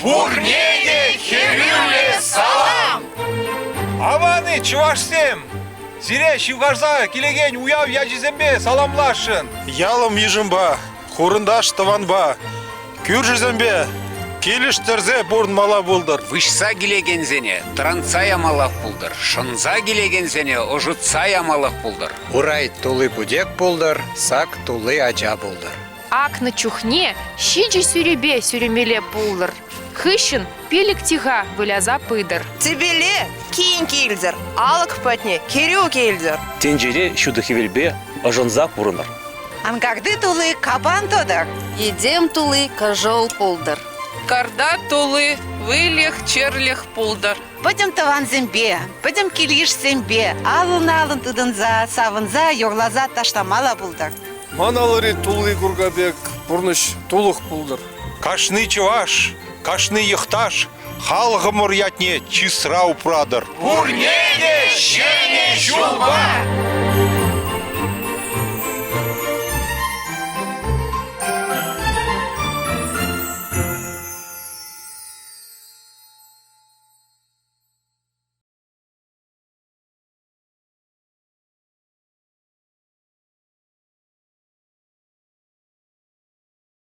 Пурне те хӗрӳллӗ салам! Аван-и, чӑвашсем! Сире ҫывхарса килекен уяв ячӗсемпе саламласшӑн! Ялӑм йышӑмпа, хурӑнташ тӑванпа, кӳршӗсемпе килӗштерсе пурӑнмалла пултӑр. Выҫса килекенсене тӑрантса ямаллах пултӑр, шӑнса килекенсене ӑшӑтса ямаллах пултӑр. Урай тулли путек пултӑр, сак тулли ача пултӑр. Акнӑ чухне ҫичӗ сӳрепе сӳремелле пултӑр. Хыҫҫӑн пилӗк тиха выляса пытӑр. Тӗпеле кин килтӗр, алӑк патне кӗрӳ килтӗр. Тӗнчере ҫутӑ хӗвелпе ӑшӑнса пурӑнӑр. Анкарти тулли капан тӑтӑр. Йӗтем тулли кӑшӑл пултӑр. Карта тулли выльӑх-чӗрлӗх пултӑр. Пӗтӗм тӑвансемпе, пӗтӗм кил-йышсемпе алӑн-алӑн тытӑнса, савӑнса, юрласа ташламалла пултӑр. Ман алӑри тулли курка пек пурнӑҫ тулӑх пултӑр. Кашни чӑваш, кашни йӑхташ халӑхӑмӑр ятне чысра упратӑр. Пурне те Ҫӗнӗ ҫулпа!